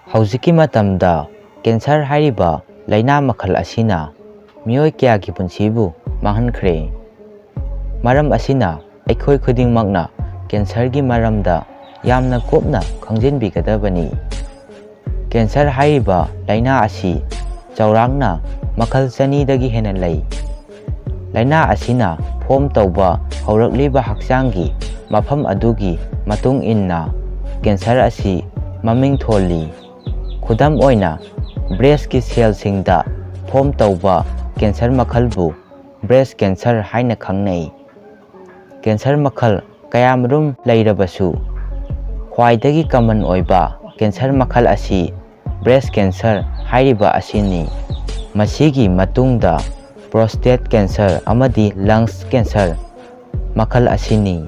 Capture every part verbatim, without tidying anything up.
ꯍꯧꯖꯤꯛꯀꯤ ꯃꯇꯝꯗ ꯀꯦꯟꯁꯔ ꯍꯥꯏꯔꯤꯕ ꯂꯥꯏꯅꯥ ꯃꯈꯜ ꯑꯁꯤꯅ ꯃꯤꯑꯣꯏ ꯀꯌꯥꯒꯤ ꯄꯨꯟꯁꯤꯕꯨ ꯃꯥꯡꯍꯟꯈ꯭ꯔꯦ꯫ ꯃꯔꯝ ꯑꯁꯤꯅ ꯑꯩꯈꯣꯏ ꯈꯨꯗꯤꯡꯃꯛꯅ ꯀꯦꯟꯁꯔꯒꯤ ꯃꯔꯝꯗ ꯌꯥꯝꯅ ꯀꯨꯞꯅ ꯈꯪꯖꯤꯟꯕꯤꯒꯗꯕꯅꯤ꯫ ꯀꯦꯟꯁꯔ ꯍꯥꯏꯔꯤꯕ ꯂꯥꯏꯅꯥ ꯑꯁꯤ ꯆꯥꯎꯔꯥꯛꯅ ꯃꯈꯜ ꯆꯅꯤꯗꯒꯤ ꯍꯦꯟꯅ ꯂꯩ꯫ ꯂꯥꯏꯅꯥ ꯑꯁꯤꯅ ꯐꯣꯝ ꯇꯧꯕ ꯍꯧꯔꯛꯂꯤꯕ ꯍꯛꯆꯥꯡꯒꯤ ꯃꯐꯝ ꯑꯗꯨꯒꯤ ꯃꯇꯨꯡ ꯏꯟꯅ ꯀꯦꯟꯁꯔ ꯑꯁꯤ ꯃꯃꯤꯡ ꯊꯣꯜꯂꯤ꯫ ꯈꯨꯗꯝ ꯑꯣꯏꯅ, ꯕ꯭ꯔꯦꯁꯀꯤ ꯁꯦꯜꯁꯤꯡꯗ ꯐꯣꯝ ꯇꯧꯕ ꯀꯦꯟꯁꯔ ꯃꯈꯜꯕꯨ ꯕ꯭ꯔꯦꯁ ꯀꯦꯟꯁꯔ ꯍꯥꯏꯅ ꯈꯪꯅꯩ꯫ ꯀꯦꯟꯁꯔ ꯃꯈꯜ ꯀꯌꯥꯃꯔꯨꯝ ꯂꯩꯔꯕꯁꯨ, ꯈ꯭ꯋꯥꯏꯗꯒꯤ ꯀꯃꯟ ꯑꯣꯏꯕ ꯀꯦꯟꯁꯔ ꯃꯈꯜ ꯑꯁꯤ ꯕ꯭ꯔꯦꯁ ꯀꯦꯟꯁꯔ ꯍꯥꯏꯔꯤꯕ ꯑꯁꯤꯅꯤ꯫ ꯃꯁꯤꯒꯤ ꯃꯇꯨꯡꯗ ꯄ꯭ꯔꯣꯁꯇꯦꯠ ꯀꯦꯟꯁꯔ ꯑꯃꯗꯤ ꯂꯪꯁ ꯀꯦꯟꯁꯔ ꯃꯈꯜ ꯑꯁꯤꯅꯤ꯫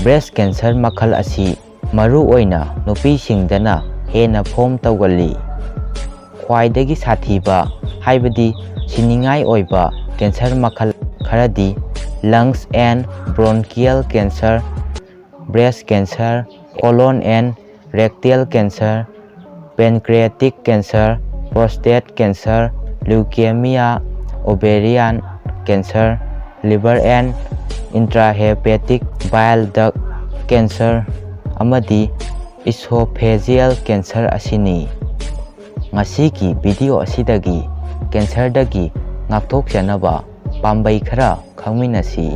ꯕ꯭ꯔꯦꯁ ꯀꯦꯟꯁꯔ ꯃꯈꯜ ꯑꯁꯤ ꯃꯔꯨ ꯑꯣꯏꯅ ꯅꯨꯄꯤꯁꯤꯡꯗꯅ ꯍꯦꯟꯅ ꯐꯣꯝ ꯇꯧꯒꯜꯂꯤ꯫ ꯈ꯭ꯋꯥꯏꯗꯒꯤ ꯁꯥꯊꯤꯕ, ꯍꯥꯏꯕꯗꯤ ꯁꯤꯅꯤꯡꯉꯥꯏ ꯑꯣꯏꯕ ꯀꯦꯟꯁꯔ ꯃꯈꯜ ꯈꯔꯗꯤ lungs and bronchial cancer, breast cancer, colon and rectal cancer, pancreatic cancer, prostate cancer, leukemia, ovarian cancer, liver and intrahepatic bile duct cancer, ꯑꯃꯗꯤ esophageal cancer ꯑꯁꯤꯅꯤ꯫ ꯉꯁꯤꯒꯤ ꯚꯤꯗꯤꯑꯣ ꯑꯁꯤꯗꯒꯤ ꯀꯦꯟꯁꯔꯗꯒꯤ ꯉꯥꯛꯊꯣꯛꯆꯅꯕ ꯄꯥꯝꯕꯩ ꯈꯔ ꯈꯪꯃꯤꯟꯅꯁꯤ꯫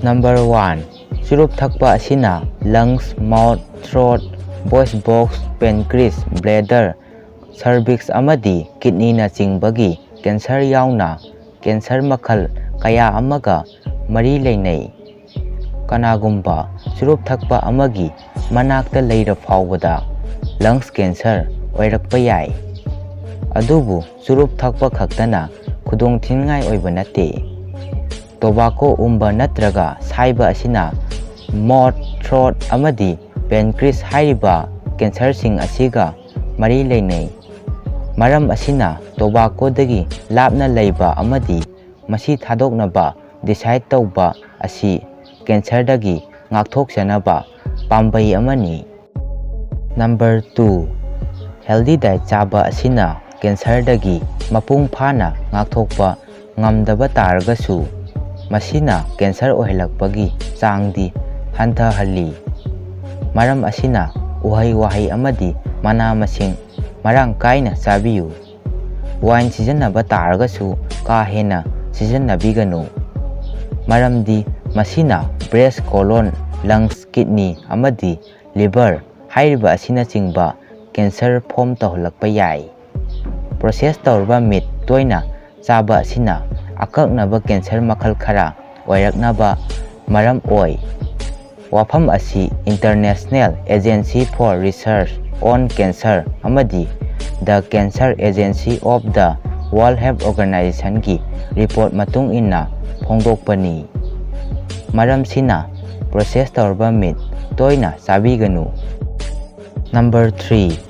Number one, ꯆꯨꯔꯨꯞ ꯊꯛꯄ ꯑꯁꯤꯅ lungs, mouth, throat, voice box, pancreas, bladder, cervix ꯑꯃꯗꯤ kidneyꯅꯆꯤꯡꯕꯒꯤ ꯀꯦꯟꯁꯔ ꯌꯥꯎꯅ ꯀꯦꯟꯁꯔ ꯃꯈꯜ ꯀꯌꯥ ꯑꯃꯒ ꯃꯔꯤ ꯂꯩꯅꯩ꯫ ꯀꯅꯥꯒꯨꯝꯕ ꯆꯨꯔꯨꯞ ꯊꯛꯄ ꯑꯃꯒꯤ ꯃꯅꯥꯛꯇ ꯂꯩꯔ ꯐꯥꯎꯕꯗ lungs cancer ꯑꯣꯏꯔꯛꯄ ꯌꯥꯏ꯫ ꯑꯗꯨꯕꯨ ꯆꯨꯔꯨꯞ ꯊꯛꯄ ꯈꯛꯇꯅ ꯈꯨꯗꯣꯡꯊꯤꯅꯤꯡꯉꯥꯏ ꯑꯣꯏꯕ ꯅꯠꯇꯦ꯫ Tobacco ꯎꯝꯕ ꯅꯠꯇ꯭ꯔꯒ ꯁꯥꯏꯕ ꯑꯁꯤꯅ mouth, throat ꯑꯃꯗꯤ pancreas ꯍꯥꯏꯔꯤꯕ ꯀꯦꯟꯁꯔꯁꯤꯡ ꯑꯁꯤꯒ ꯃꯔꯤ ꯂꯩꯅꯩ꯫ ꯃꯔꯝ ꯑꯁꯤꯅ tobaccoꯗꯒꯤ ꯂꯥꯞꯅ ꯂꯩꯕ ꯑꯃꯗꯤ ꯃꯁꯤ ꯊꯥꯗꯣꯛꯅꯕ decide ꯇꯧꯕ ꯑꯁꯤ ꯀꯦꯟꯁꯔꯗꯒꯤ ꯉꯥꯛꯊꯣꯛꯆꯅꯕ ꯄꯥꯝꯕꯩ ꯑꯃꯅꯤ꯫ Number two, healthy diet ꯆꯥꯕ ꯑꯁꯤꯅ cancerꯗꯒꯤ ꯃꯄꯨꯡ ꯐꯥꯅ ꯉꯥꯛꯊꯣꯛꯄ ꯉꯝꯗꯕ ꯇꯥꯔꯒꯁꯨ, ꯃꯁꯤꯅ cancer ꯑꯣꯏꯍꯜꯂꯛꯄꯒꯤ ꯆꯥꯡꯗꯤ ꯍꯟꯊꯍꯜꯂꯤ꯫ ꯃꯔꯝ ꯑꯁꯤꯅ, ꯎꯍꯩ ꯋꯥꯍꯩ ꯑꯃꯗꯤ ꯃꯅꯥ ꯃꯁꯤꯡ ꯃꯔꯥꯡ ꯀꯥꯏꯅ ꯆꯥꯕꯤꯌꯨ꯫ Wine ꯁꯤꯖꯤꯟꯅꯕ ꯇꯥꯔꯒꯁꯨ, ꯀꯥ ꯍꯦꯟꯅ ꯁꯤꯖꯤꯟꯅꯕꯤꯒꯅꯨ, ꯃꯔꯝꯗꯤ ꯃꯁꯤꯅ breast, colon, lungs, kidney ꯑꯃꯗꯤ liver ꯍꯥꯏꯔꯤꯕ ꯑꯁꯤꯅꯆꯤꯡꯕ cancer form ꯇꯧꯍꯜꯂꯛꯄ ꯌꯥꯏ꯫ Process ꯇꯧꯔꯕ meat ꯇꯣꯏꯅ ꯆꯥꯕ ꯑꯁꯤꯅ ꯑꯀꯛꯅꯕ cancer ꯃꯈꯜ ꯈꯔ ꯑꯣꯏꯔꯛꯅꯕ ꯃꯔꯝ ꯑꯣꯏ꯫ ꯋꯥꯐꯝ ꯑꯁꯤ International Agency for Research on Cancer ꯑꯃꯗꯤ The Cancer Agency of the World Health Organizationꯒꯤ report ꯃꯇꯨꯡ ꯏꯟꯅ ꯐꯣꯡꯗꯣꯛꯄꯅꯤ꯫ ꯃꯔꯝꯁꯤꯅ, process ꯇꯧꯔꯕ meat ꯇꯣꯏꯅ ꯆꯥꯕꯤꯒꯅꯨ꯫ Number three,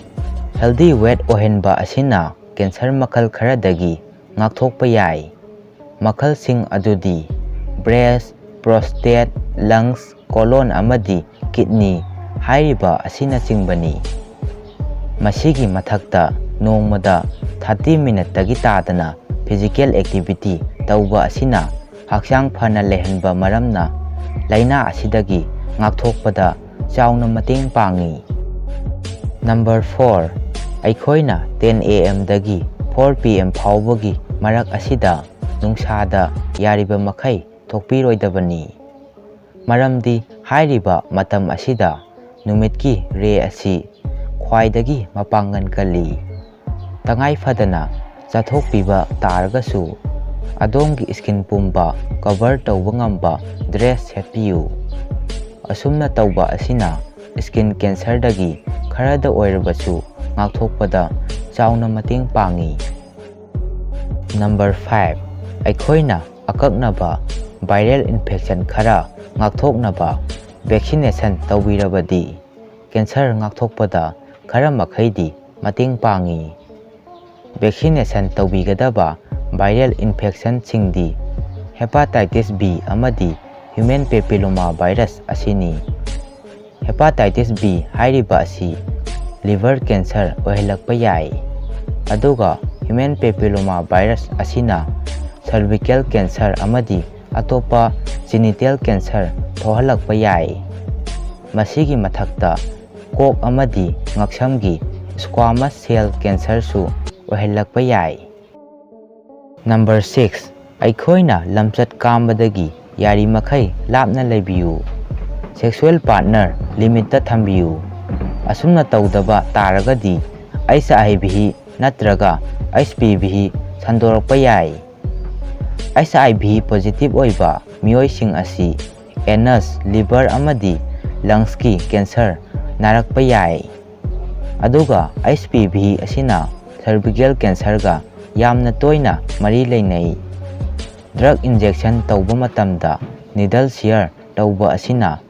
healthy weight ꯑꯣꯏꯍꯟꯕ ꯑꯁꯤꯅ cancer ꯃꯈꯜ ꯈꯔꯗꯒꯤ ꯉꯥꯛꯊꯣꯛꯄ ꯌꯥꯏ꯫ ꯃꯈꯜꯁꯤꯡ ꯑꯗꯨꯗꯤ breast, prostate, lungs, colon ꯑꯃꯗꯤ kidney ꯍꯥꯏꯔꯤꯕ ꯑꯁꯤꯅꯆꯤꯡꯕꯅꯤ꯫ ꯃꯁꯤꯒꯤ ꯃꯊꯛꯇ, ꯅꯣꯡꯃꯗ thirty minuteꯇꯒꯤ ꯇꯥꯗꯅ physical activity ꯇꯧꯕ ꯑꯁꯤꯅ ꯍꯛꯆꯥꯡ ꯐꯅ ꯂꯩꯍꯟꯕ ꯃꯔꯝꯅ, ꯂꯥꯏꯅꯥ ꯑꯁꯤꯗꯒꯤ ꯉꯥꯛꯊꯣꯛꯄꯗ ꯆꯥꯎꯅ ꯃꯇꯦꯡ ꯄꯥꯡꯏ꯫ Number four, ꯑꯩꯈꯣꯏꯅ ten A M ꯗꯒꯤ four P M ꯐꯥꯎꯕꯒꯤ ꯃꯔꯛ ꯑꯁꯤꯗ ꯅꯨꯡꯁꯥꯗ ꯌꯥꯔꯤꯕ ꯃꯈꯩ ꯊꯣꯛꯄꯤꯔꯣꯏꯗꯕꯅꯤ, ꯃꯔꯝꯗꯤ ꯍꯥꯏꯔꯤꯕ ꯃꯇꯝ ꯑꯁꯤꯗ ꯅꯨꯃꯤꯠꯀꯤ ray ꯑꯁꯤ ꯈ꯭ꯋꯥꯏꯗꯒꯤ ꯃꯄꯥꯡꯒꯜ ꯀꯜꯂꯤ꯫ ꯇꯉꯥꯏ ꯐꯗꯅ ꯆꯠꯊꯣꯛꯄꯤꯕ ꯇꯥꯔꯒꯁꯨ, ꯑꯗꯣꯝꯒꯤ skin ꯄꯨꯝꯕ cover ꯇꯧꯕ ꯉꯝꯕ dress ꯁꯦꯠꯄꯤꯌꯨ꯫ ꯑꯁꯨꯝꯅ ꯇꯧꯕ ꯑꯁꯤꯅ skin cancerꯗꯒꯤ ꯈꯔꯗ ꯑꯣꯏꯔꯕꯁꯨ ꯉꯥꯛꯊꯣꯛꯄꯗ ꯆꯥꯎꯅ ꯃꯇꯦꯡ ꯄꯥꯡꯏ꯫ Number five, ꯑꯩꯈꯣꯏꯅ ꯑꯀꯛꯅꯕ viral infection ꯈꯔ ꯉꯥꯛꯊꯣꯛꯅꯕ vaccination ꯇꯧꯕꯤꯔꯕꯗꯤ, cancer ꯉꯥꯛꯊꯣꯛꯄꯗ ꯈꯔ ꯃꯈꯩꯗꯤ ꯃꯇꯦꯡ ꯄꯥꯡꯏ꯫ Vaccination ꯇꯧꯕꯤꯒꯗꯕ viral infectionꯁꯤꯡꯗꯤ hepatitis B ꯑꯃꯗꯤ human papilloma virus ꯑꯁꯤꯅꯤ꯫ Hepatitis B ꯍꯥꯏꯔꯤꯕ ꯑꯁꯤ liver cancer ꯑꯣꯏꯍꯜꯂꯛꯄ ꯌꯥꯏ꯫ ꯑꯗꯨꯒ human papilloma virus ꯑꯁꯤꯅ cervical cancer ꯑꯃꯗꯤ ꯑꯇꯣꯞꯄ genital cancer ꯊꯣꯛꯍꯜꯂꯛꯄ ꯌꯥꯏ꯫ ꯃꯁꯤꯒꯤ ꯃꯊꯛꯇ ꯀꯣꯛ ꯑꯃꯗꯤ ꯉꯛꯁꯝꯒꯤ squamous cell cancerꯁꯨ ꯑꯣꯏꯍꯜꯂꯛꯄ ꯌꯥꯏ꯫ Number six, ꯑꯩꯈꯣꯏꯅ ꯂꯝꯆꯠ ꯀꯥꯝꯕꯗꯒꯤ ꯌꯥꯔꯤꯃꯈꯩ ꯂꯥꯞꯅ ꯂꯩꯕꯤꯌꯨ꯫ Sexual partner limitꯇ ꯊꯝꯕꯤꯌꯨ꯫ ꯑꯁꯨꯝꯅ ꯇꯧꯗꯕ ꯇꯥꯔꯒꯗꯤ HIV ꯅꯠꯇ꯭ꯔꯒ HPV ꯁꯟꯗꯣꯔꯛꯄ ꯌꯥꯏ꯫ HIV positive ꯑꯣꯏꯕ ꯃꯤꯑꯣꯏꯁꯤꯡ ꯑꯁꯤ anus, liver ꯑꯃꯗꯤ lungsꯀꯤ cancer ꯅꯥꯔꯛꯄ ꯌꯥꯏ꯫ ꯑꯗꯨꯒ HPV ꯑꯁꯤꯅ cervical cancerꯒ ꯌꯥꯝꯅ ꯇꯣꯏꯅ ꯃꯔꯤ ꯂꯩꯅꯩ꯫ Drug injection ꯇꯧꯕ ꯃꯇꯝꯗ needle share ꯇꯧꯕ ꯑꯁꯤꯅ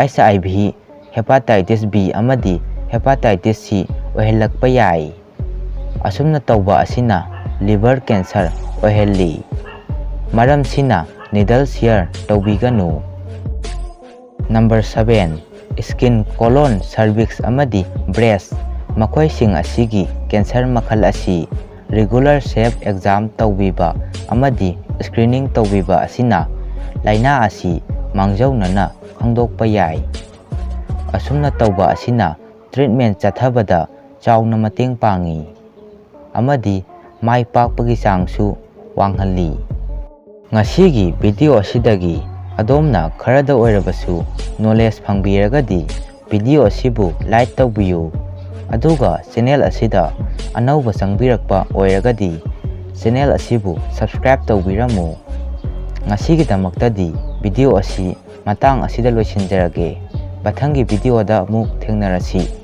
HIV, hepatitis B ꯑꯃꯗꯤ hepatitis C ꯑꯣꯏꯍꯜꯂꯛꯄ ꯌꯥꯏ꯫ ꯑꯁꯨꯝꯅ ꯇꯧꯕ ꯑꯁꯤꯅ liver cancer ꯑꯣꯏꯍꯜꯂꯤ꯫ ꯃꯔꯝꯁꯤꯅ needle share ꯇꯧꯕꯤꯒꯅꯨ꯫ Number seven, skin, colon, cervix ꯑꯃꯗꯤ breast, ꯃꯈꯣꯏꯁꯤꯡ ꯑꯁꯤꯒꯤ cancer ꯃꯈꯜ ꯑꯁꯤ regular self exam ꯇꯧꯕꯤꯕ ꯑꯃꯗꯤ screening ꯇꯧꯕꯤꯕ ꯑꯁꯤꯅ ꯂꯥꯏꯅꯥ ꯑꯁꯤ ꯃꯥꯡꯖꯧꯅꯅ ꯈꯪꯗꯣꯛꯄ ꯌꯥꯏ꯫ ꯑꯁꯨꯝꯅ ꯇꯧꯕ ꯑꯁꯤꯅ treatment ꯆꯠꯊꯕꯗ ꯆꯥꯎꯅ ꯃꯇꯦꯡ ꯄꯥꯡꯏ ꯑꯃꯗꯤ ꯃꯥꯏ ꯄꯥꯛꯄꯒꯤ ꯆꯥꯡꯁꯨ ꯋꯥꯡꯍꯜꯂꯤ꯫ ꯉꯁꯤꯒꯤ video ꯑꯁꯤꯗꯒꯤ ꯑꯗꯣꯝꯅ ꯈꯔꯗ ꯑꯣꯏꯔꯕꯁꯨ knowledge ꯐꯪꯕꯤꯔꯒꯗꯤ video ꯑꯁꯤꯕꯨ like ꯇꯧꯕꯤꯌꯨ, ꯑꯗꯨꯒ channel ꯑꯁꯤꯗ ꯑꯅꯧꯕ ꯆꯪꯕꯤꯔꯛꯄ ꯑꯣꯏꯔꯒꯗꯤ channel ꯑꯁꯤꯕꯨ subscribe ꯇꯧꯕꯤꯔꯝꯃꯨ꯫ ꯉꯁꯤꯒꯤꯗꯃꯛꯇꯗꯤ video ꯑꯁꯤ ꯃꯇꯥꯡ ꯑꯁꯤꯗ ꯂꯣꯏꯁꯤꯟꯖꯔꯒꯦ꯫ ꯃꯊꯪꯒꯤ videoꯗ ꯑꯃꯨꯛ ꯊꯦꯡꯅꯔꯁꯤ꯫